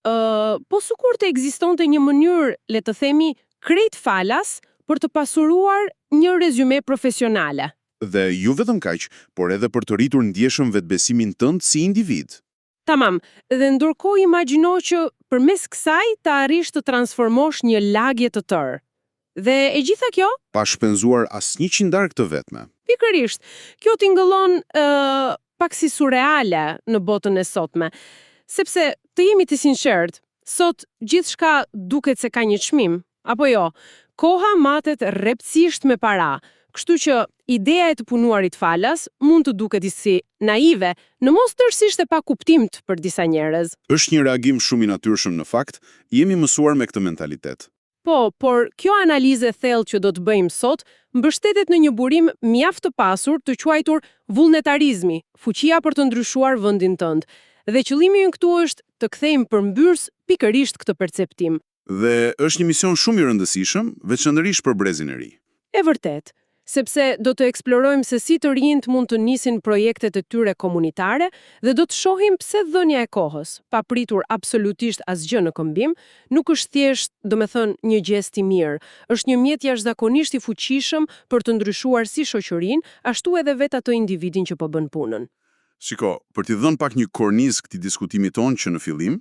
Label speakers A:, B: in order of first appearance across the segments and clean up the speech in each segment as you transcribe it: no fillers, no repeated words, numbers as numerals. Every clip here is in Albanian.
A: Ë, po sikur të ekzistonte një mënyrë, le të themi, krejt falas për të pasuruar një rezume profesionale.
B: Dhe jo vetëm kaq, por edhe për të rritur ndjeshëm vetbesimin tënd si individ.
A: Tamam, dhe ndërkohë imagjino që përmes kësaj të arrish të transformosh një lagje të tërë. Dhe e gjitha kjo?
B: Pa shpenzuar asnjë qindarkë të vetme.
A: Pikërisht, kjo tingëllon ë pak si surreale në botën e sotme. Sepse, të jemi të sinqertë, sot gjithçka duket se ka një çmim, apo jo? Koha matet rreptësisht me para, kështu që ideja e të punuarit falas mund të duket si naive, në mos tërësisht e pakuptimtë për disa njerëz.
B: Është një reagim shumë i natyrshëm në fakt, jemi mësuar me këtë mentalitet.
A: Po, por kjo analizë e thellë që do të bëjmë sot mbështetet në një burim mjaft të pasur të quajtur vullnetarizmi, fuqia për të ndryshuar vendin tënd. Dhe qëllimi ynë këtu është të kthejmë përmbys pikërisht këtë perceptim.
B: Dhe është një mision shumë i rëndësishëm, veçanërisht për brezin e ri.
A: E vërtetë, sepse do të eksplorojmë se si të rinjtë mund të nisin projektet e tyre komunitare dhe do të shohim pse dhënia e kohës, pa pritur absolutisht asgjë në këmbim, nuk është thjesht, domethënë, një gjest i mirë, është një mjet jashtëzakonisht i fuqishëm për të ndryshuar si shoqërinë, ashtu edhe vetë atë individin që po bën punën.
B: Shiko, për t'i dhënë pak një kornizë këtij diskutimi tonë që në fillim,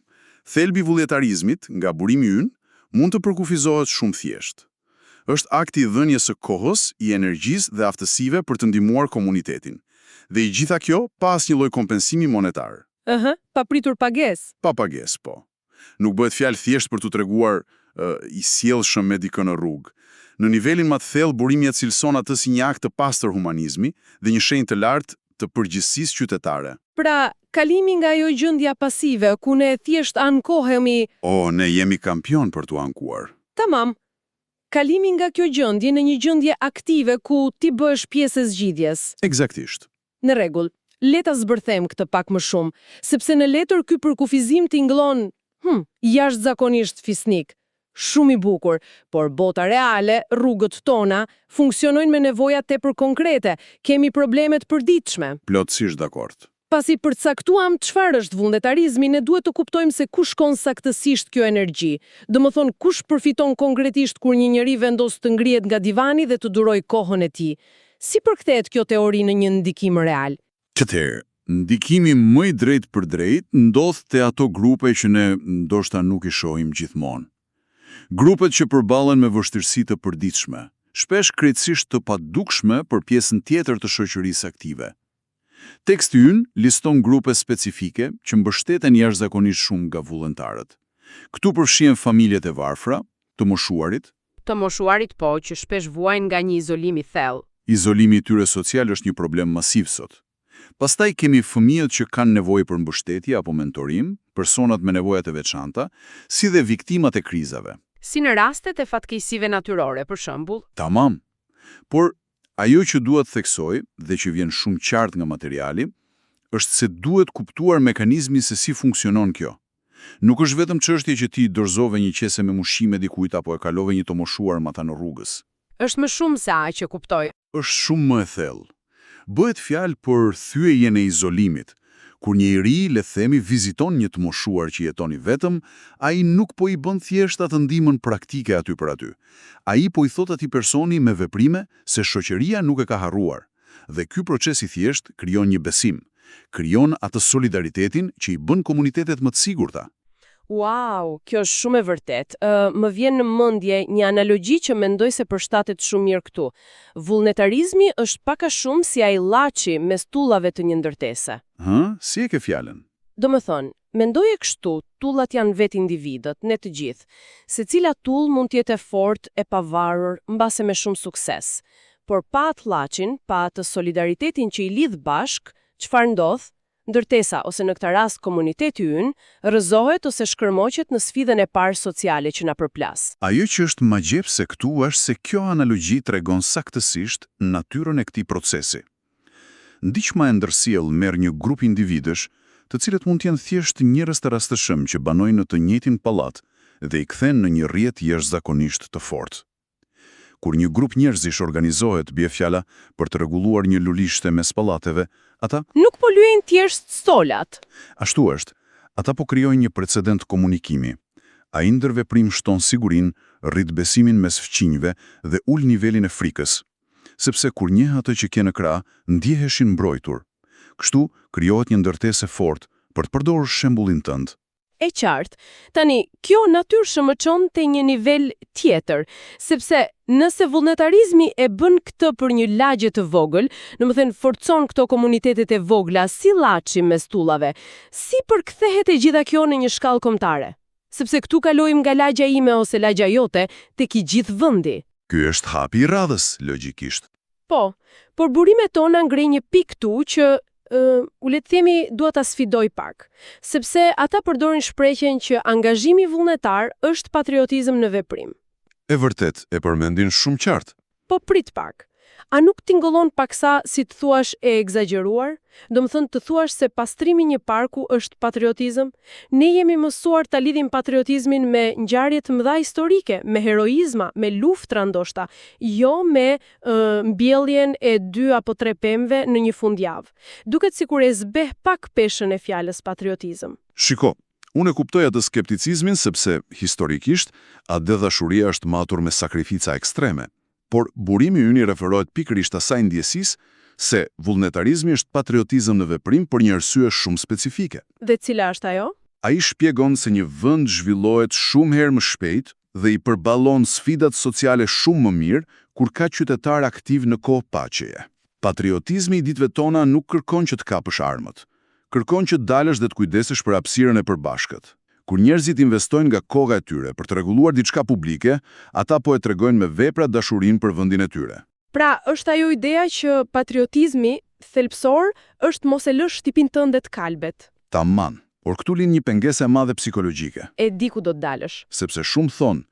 B: thelbi i vullnetarizmit, nga burimi ynë, mund të përkufizohet shumë thjesht. Është akti i dhënies së kohës, i energjisë dhe aftësive për të ndihmuar komunitetin. Dhe i gjitha kjo pa asnjë lloj kompensimi monetar.
A: Ëhë, pa pritur pagesë.
B: Pa pagesë, po. Nuk bëhet fjalë thjesht për t'u treguar ë, i sjellshëm me dikë në rrugë. Në nivelin më të thellë, burimi e cilëson atë si një akt të pastër humanizmi dhe një shenjë të lartë të përgjegjësisë qytetare.
A: Pra, kalimi nga ajo gjendja pasive, ku ne thjesht ankohemi,
B: Oh, ne jemi kampion për t'u ankuar.
A: Tamam. Kalimi nga kjo gjendje në një gjendje aktive ku ti bëhesh pjesë e zgjidhjes.
B: Ekzaktisht.
A: Në rregull, le ta zbërthejmë këtë pak më shumë, sepse në letër ky përkufizim tingëllon, jashtëzakonisht fisnik, shumë i bukur, por bota reale, rrugët tona, funksionojnë me nevoja tepër konkrete, kemi probleme të përditshme.
B: Plotësisht dakord.
A: Pasi përcaktuam çfarë është vullnetarizmi, ne duhet të kuptojmë se ku shkon saktësisht kjo energji. Domethënë, kush përfiton konkretisht kur një njeri vendos të ngrihet nga divani dhe të dhurojë kohën e tij. Si përkthehet kjo teori në një ndikim real?
B: Atëherë, ndikimi më i drejtpërdrejtë ndodh te ato grupe që ne ndoshta nuk i shohim gjithmonë. Grupet që përballen me vështirësi të përditshme, shpesh krejtësisht të padukshme për pjesën tjetër të shoqërisë aktive. Teksti ynë liston grupe specifike që mbështeten jashtëzakonisht shumë nga vullnetarët. Këtu përfshihen familjet e varfra, të moshuarit.
C: Të moshuarit po, që shpesh vuajnë nga një izolim i thellë.
B: Izolimi i tyre social është një problem masiv sot. Pastaj kemi fëmijët që kanë nevojë për mbështetje apo mentorim, personat me nevoja të veçanta, si dhe viktimat e krizave.
C: Si në rastet e fatkeqësive natyrore, për shembull.
B: Tamam. Por ajo që dua të theksoj dhe që vjen shumë qartë nga materiali, është se duhet kuptuar mekanizmi se si funksionon kjo. Nuk është vetëm çështje që ti dorëzove një qese me ushqime dikujt apo e kalove një të moshuar matanë rrugës.
C: Është më shumë se aq e kuptoj.
B: Është shumë më e thellë. Bëhet fjalë për thyerjen e izolimit. Kur një i ri, le të themi, viziton një të moshuar që jeton i vetëm, ai nuk po i bën thjesht atë ndihmën praktike aty për aty. Ai po i thotë atij personi me veprime se shoqëria nuk e ka harruar. Dhe ky proces i thjeshtë krijon një besim, krijon atë solidaritetin që i bën komunitetet më të sigurta.
A: Wow, kjo është shumë e vërtetë. Ë, më vjen në mendje një analogji që mendoj se përshtatet shumë mirë këtu. Vullnetarizmi është pak a shumë si ai llaçi mes tullave të një ndërtese.
B: Hë, si e ke fjalën?
A: Domethënë, mendoje kështu, tullat janë vetë individët, ne të gjithë. Secila tullë mund të jetë e fortë, e pavarur, mbase me shumë sukses. Por pa atë llaçin, pa atë solidaritetin që i lidh bashkë, çfarë ndodh? Ndërtesa ose në këtë rast komuniteti ynë rrëzohet ose shkërmoqet në sfidën e parë sociale që na përplas.
B: Ajo që është magjepse këtu është se kjo analogji tregon saktësisht natyrën e këtij procesi. Ndihma e ndërsjellë merr një grup individësh, të cilët mund të jenë thjesht njerëz të rastësishëm që banojnë në të njëjtin pallat dhe i kthen në një rrjet jashtëzakonisht të fortë. Kur një grup njerëzish organizohet, bie fjala, për të rregulluar një lulishte mes pallateve, ata
A: Nuk po lyejnë thjesht stolat.
B: Ashtu është. Ata po krijojnë një precedent komunikimi. Ai ndërveprim shton sigurinë, rrit besimin mes fqinjve dhe ul nivelin e frikës. Sepse kur njeh atë që ke në krah, ndjehesh i mbrojtur. Kështu, krijohet një ndërtesë e fortë për të përdorur shembullin tënd.
A: E qartë. Tani, kjo natyrshëm më çon te një nivel tjetër, sepse nëse vullnetarizmi e bën këtë për një lagje të vogël, domethënë forcon këto komunitetet e vogla si llaçi mes tullave, si përkthehet e gjitha kjo në një shkallë kombëtare? Sepse këtu kalojmë nga lagja ime ose lagja jote tek i gjithë vendi.
B: Ky është hapi i radhës, logjikisht.
A: Po, por burimet tona ngrejnë një pikë këtu që u le të themi dua ta sfidoj pak, sepse ata përdorin shprehjen që angazhimi vullnetar është patriotizëm në veprim.
B: E vërtet, e përmendin shumë qartë.
A: Po prit pak. A nuk tingëllon paksa si të thuash e ekzagjeruar? Domethënë të thuash se pastrimi i një parku është patriotizëm? Ne jemi mësuar ta lidhim patriotizmin me ngjarje të mëdha historike, me heroizma, me luftra ndoshta, jo me mbjelljen e dy apo tre pemëve në një fundjavë. Duket sikur e zbeh pak peshën e fjalës patriotizëm.
B: Shiko, unë e kuptoj atë skepticizmin sepse, historikisht, atdhedashuria është matur me sakrifica ekstreme. Por burimi ynë i referohet pikërisht asaj ndjesisë se vullnetarizmi është patriotizëm në veprim për një arsye shumë specifike.
A: Dhe cila është ajo?
B: Ai shpjegon se një vend zhvillohet shumë herë më shpejt dhe i përballon sfidat sociale shumë më mirë kur ka qytetarë aktivë në kohë paqeje. Patriotizmi i ditëve tona nuk kërkon që të kapësh armët. Kërkon që të dalësh dhe të kujdesesh për hapësirën e përbashkët. Kur njerëzit investojnë nga koha e tyre për të rregulluar diçka publike, ata po e tregojnë me vepra dashurinë për vendin e tyre.
A: Pra, është ajo ideja që patriotizmi thelbësor është mos e lësh shtëpinë tënde të kalbet.
B: Tamam. Por këtu lind një pengesë e madhe psikologjike,
A: E di ku do të dalësh.
B: sepse shumë thonë,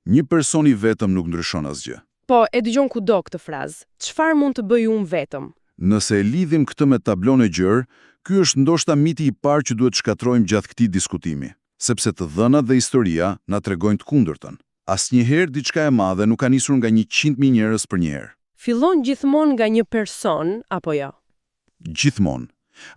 B: një person i vetëm nuk ndryshon asgjë.
A: Po, e dëgjon kudo këtë frazë. Çfarë mund të bëj unë vetëm?
B: Nëse e lidhim këtë me tablonë e gjerë, ky është ndoshta miti i parë që duhet të shkatërrojmë gjatë këtij diskutimi, sepse të dhënat dhe historia na tregojnë të kundërtën. Asnjëherë diçka e madhe nuk ka nisur nga 100.000 njerëz për një herë.
A: Fillon gjithmonë nga një person, apo jo?
B: Gjithmonë.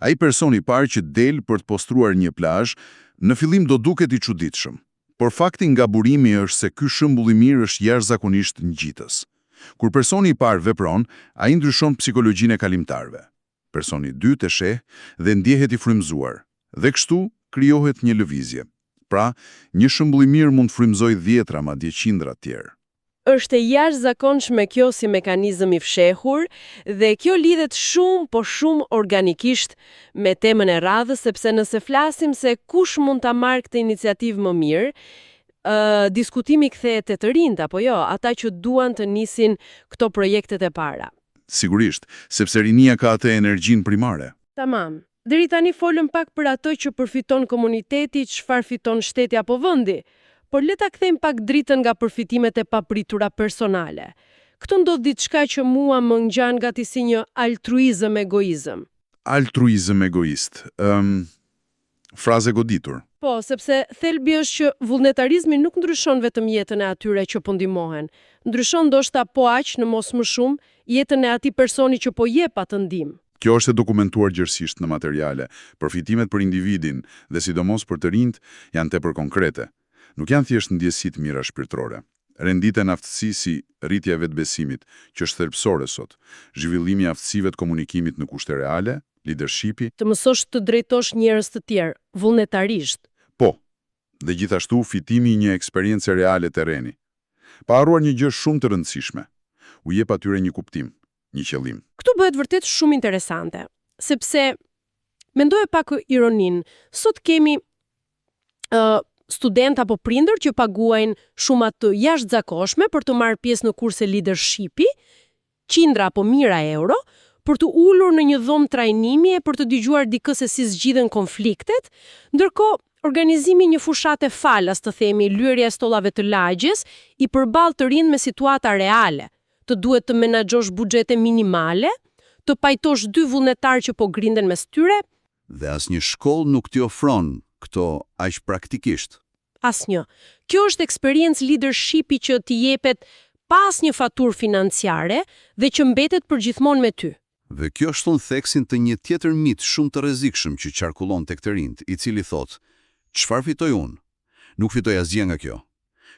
B: Ai person i parë që del për të pastruar një plazh, në fillim do duket i çuditshëm. Por fakti nga burimi është se ky shembull i mirë është jashtëzakonisht ngjitës. Kur personi i parë vepron, ai ndryshon psikologjinë e kalimtarëve. Personi i dytë e sheh dhe ndjehet i frymëzuar. Dhe kështu krijohet një lëvizje. Pra, një shembull i mirë mund të frymëzojë dhjetra, madje qindra të tjerë.
A: Është e jashtëzakonshme kjo si mekanizëm i fshehur dhe kjo lidhet shumë, po shumë organikisht me temën e radhës, sepse nëse flasim se kush mund ta marrë këtë iniciativë më mirë, diskutimi kthehet te të rinjtë apo jo, ata që duan të nisin këto projektet e para.
B: Sigurisht, sepse rinia ka atë energjinë primare.
A: Tamam. Deri tani folëm pak për atë që përfiton komuniteti, çfarë fiton shteti apo vendi. Por le ta kthejmë pak dritën nga përfitimet e papritura personale. Këtu ndodh diçka që mua më ngjan gati si një altruizëm egoizëm.
B: Altruizëm egoist. Frazë e goditur.
A: Po, sepse thelbi është që vullnetarizmi nuk ndryshon vetëm jetën e atyre që po ndihmohen. Ndryshon ndoshta po aq në mos më shumë jetën e atij personi që po jep atë ndihmë.
B: Kjo është e dokumentuar gjerësisht në materiale. Përfitimet për individin dhe sidomos për të rinjt janë tepër konkrete. Nuk janë thjesht ndjesi të mira shpirtërore. Renditen aftësi si rritja e vetbesimit, që është thelbësore sot, zhvillimi i aftësive të komunikimit në kushte reale, leadershipi,
A: Të mësosh të drejtosh njerëz të tjerë vullnetarisht.
B: Po, dhe gjithashtu fitimi i një eksperience reale terreni. Pa harruar një gjë shumë të rëndësishme. U jep atyre një kuptim, një qëllim.
A: Këtu bëhet vërtet shumë interesante, sepse mendoje pak ironinë. Sot kemi student apo prindër që paguajnë shuma të jashtëzakonshme për të marrë pjesë në kurse leadershipi, qindra apo mijëra euro, për të ulur në një dhomë trajnimi e për të dëgjuar dikë se si zgjidhen konfliktet, ndërkohë organizimi i një fushate falas, të themi, lyerja e stollave të lagjes, i përball të rinj me situata reale. Të duhet të menaxhosh buxhete minimale, të pajtosh dy vullnetarë që po grinden mes tyre,
B: Dhe asnjë shkollë nuk t'i ofron këto aq praktikisht.
A: Asnjë. Kjo është eksperiencë leadershipi që t'i jepet pa asnjë faturë financiare dhe që mbetet përgjithmonë me ty.
B: Dhe kjo shton theksin të një tjetër mit shumë të rrezikshëm që qarkullon tek të rinjt, i cili thotë:
D: Çfarë fitoj unë? Nuk fitoj asgjë nga kjo.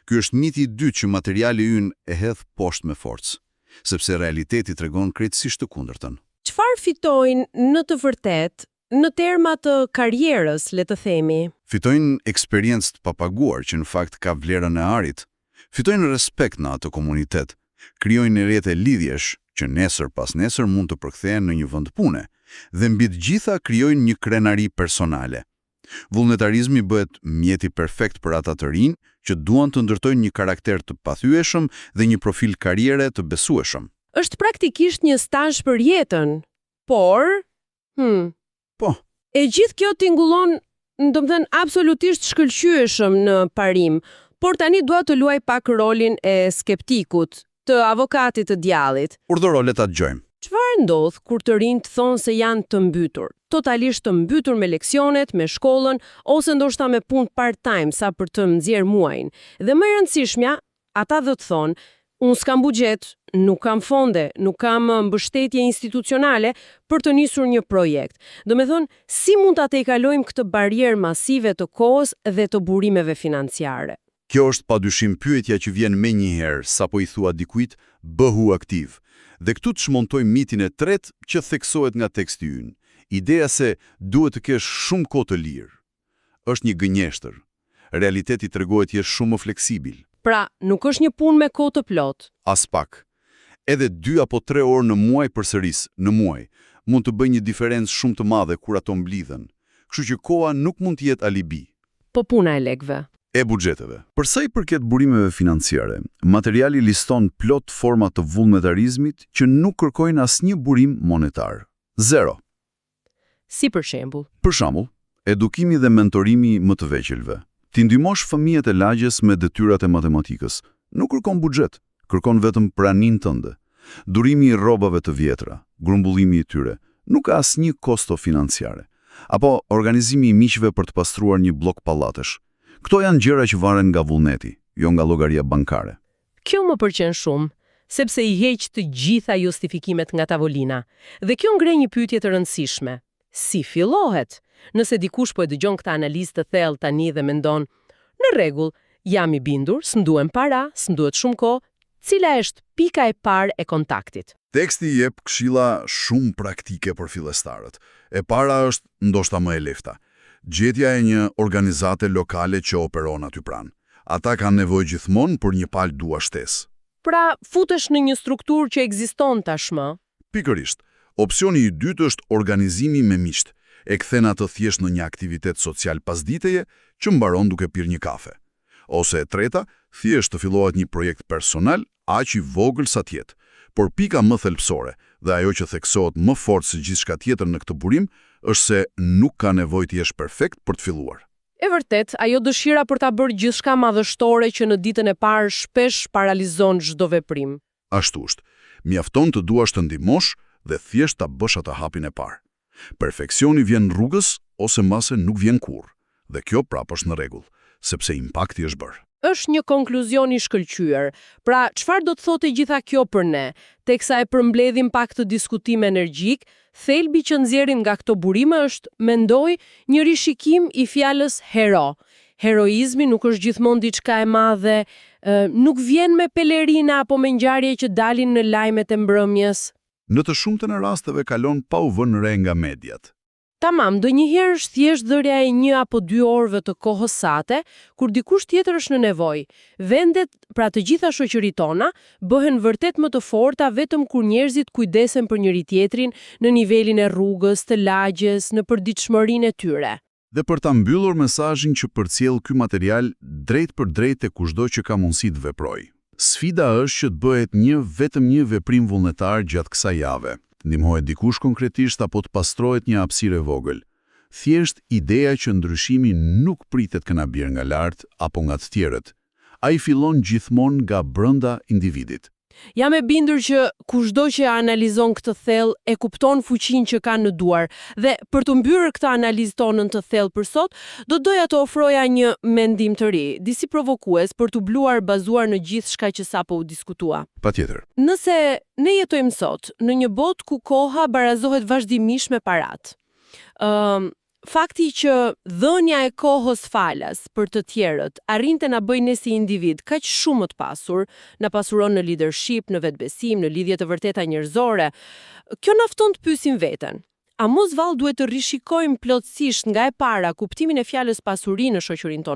D: Ky është miti i dytë që materiali ynë e hedh poshtë me forcë, sepse realiteti tregon krejtësisht të kundërtën.
A: Çfarë fitojnë në të vërtetë, në terma të karrierës, le të themi?
D: Fitojnë eksperiencë të papaguar që në fakt ka vlerën e arit. Fitojnë respekt në atë komunitet, krijojnë rrjete lidhjesh që nesër pas nesër mund të përkthehen në një vend pune dhe mbi të gjitha krijojnë një krenari personale. Vullnetarizmi bëhet mjeti perfekt për ata të rinj që duan të ndërtojnë një karakter të pathyeshëm dhe një profil karriere të besueshëm.
A: Është praktikisht një stazh për jetën, por,
D: Po.
A: E gjithë kjo tingullon, do të thënë, absolutisht shkëlqyeshëm në parim, por tani dua të luaj pak rolin e skeptikut, të avokatit të djallit.
D: Urdhëro, le ta dëgjojmë.
A: Çfarë ndodh kur të rinjtë thonë se janë të mbytur? Totalisht të mbytur me leksionet, me shkollën, ose ndoshta me punë part-time sa për të nxjerrë muajin. Dhe më e rëndësishmja, ata do të thonë, unë s'kam buxhet, nuk kam fonde, nuk kam mbështetje institucionale për të nisur një projekt. Do me thënë, si mund ta tejkalojmë këtë barrierë masive të kohës dhe të burimeve financiare?
D: Kjo është padyshim pyetja që vjen menjëherë sapo i thua dikujt bëhu aktiv. Dhe këtu të çmontoj mitin e tretë që theksohet nga teksti ynë. Ideja se duhet të kesh shumë kohë të lirë. Është një gënjeshtër. Realiteti tregohet jesh shumë më fleksibil.
A: Pra, nuk është një punë me kohë të plotë.
D: As pak. Edhe 2 apo 3 orë në muaj përsëris, në muaj, mund të bëjë një diferencë shumë të madhe kur ato mblidhen. Kështu që koha nuk mund të jetë alibi.
A: Po puna e lekëve.
D: E buxheteve. Për sa i përket burimeve financiare, materiali liston plot forma të vullnetarizmit që nuk kërkojnë asnjë burim monetar. Zero.
A: Si për shembull?
D: Për shembull, edukimi dhe mentorimi më të vegjëlve. Ti ndihmosh fëmijët e lagjes me detyrat e matematikës. Nuk kërkon buxhet, kërkon vetëm praninë tënde. Durimi i rrobave të vjetra, grumbullimi i tyre, nuk ka asnjë kosto financiare. Apo organizimi i miqve për të pastruar një blok pallatesh. Këto janë gjëra që varen nga vullneti, jo nga llogaria bankare.
A: Kjo më pëlqen shumë, sepse i heq të gjitha justifikimet nga tavolina. Dhe kjo ngre një pyetje të rëndësishme. Si fillohet? Nëse dikush po e dëgjon këtë analizë të thellë tani dhe mendon, në rregull, jam i bindur, s'm duhen para, s'm duhet shumë kohë, cila është pika e parë e kontaktit?
B: Teksti jep këshilla shumë praktike për fillestarët. E para është ndoshta më e lehta. Gjetja e një organizate lokale që operon aty pranë. Ata kanë nevojë gjithmonë për një palë duar shtesë.
A: Pra, futesh në një strukturë që ekziston tashmë.
B: Pikërisht, opsioni i dytë është organizimi me miqt. E kthen atë thjesht në një aktivitet social pasditeje që mbaron duke pirë një kafe. Ose e treta, thjesht të fillohet një projekt personal, aq i vogël sa të jetë. Por pika më thelbësore dhe ajo që theksohet më fort se gjithçka tjetër në këtë burim është se nuk ka nevojë të jesh perfekt për të filluar.
A: E vërtet, ajo dëshira për ta bërë gjithçka madhështore që në ditën e parë shpesh paralizon çdo veprim.
B: Ashtu është. Mjafton të duash të ndihmosh dhe thjesht ta bësh atë hapin e parë. Perfeksioni vjen rrugës ose mbase nuk vjen kurrë. Dhe kjo prapë është në rregull, sepse impakti është bërë.
A: Është një konkluzion i shkëlqyer. Pra, çfarë do të thotë gjitha kjo për ne? Teksa e përmbledhim pak të diskutim energjik, thelbi që nxjerrim nga këto burime është, mendoj, një rishikim i fjalës hero. Heroizmi nuk është gjithmonë diçka e madhe, nuk vjen me pelerina apo me ngjarje që dalin në lajmet e mbrëmjes.
B: Në të shumtën e rasteve kalon pa u vënë re nga mediat.
A: Tamam, ndonjëherë është thjesht dhënia e 1 apo 2 orëve të kohës sate, kur dikush tjetër është në nevojë. Vendet, pra të gjitha shoqëritë tona, bëhen vërtet më të forta vetëm kur njerëzit kujdesen për njëri tjetrin në nivelin e rrugës, të lagjes, në përditshmërinë e tyre.
B: Dhe për ta mbyllur mesazhin që përcjell ky material drejt për drejt te kushdo që ka mundësi të veprojë. Sfida është që të bëhet vetëm një veprim vullnetar gjatë kësaj jave. Ndihmohet dikush konkretisht apo të pastrohet një hapësirë e vogël. Thjesht ideja që ndryshimi nuk pritet të na bjerë nga lart apo nga të tjerët. Ai fillon gjithmonë nga brenda individit.
A: Jam e bindur që kushdo që analizon këtë thellë e kupton fuqinë që ka në duar. Dhe për të mbyllur këtë analizë tonën të thellë për sot, do doja të ofroja një mendim të ri, disi provokues për të bluar bazuar në gjithçka që sapo u diskutua.
B: Patjetër.
A: Nëse ne jetojmë sot në një botë ku koha barazohet vazhdimisht me parat. Fakti që dhënia e kohës falas për të tjerët arrin të na bëjë ne si individ kaq shumë më të pasur, na pasuron në leadership, në vetbesim, në lidhje të vërteta njerëzore. Kjo na fton të pyesim veten. A mos vallë duhet të rishikojmë plotësisht nga e para kuptimin e fjalës pasuri në shoqërinë tonë?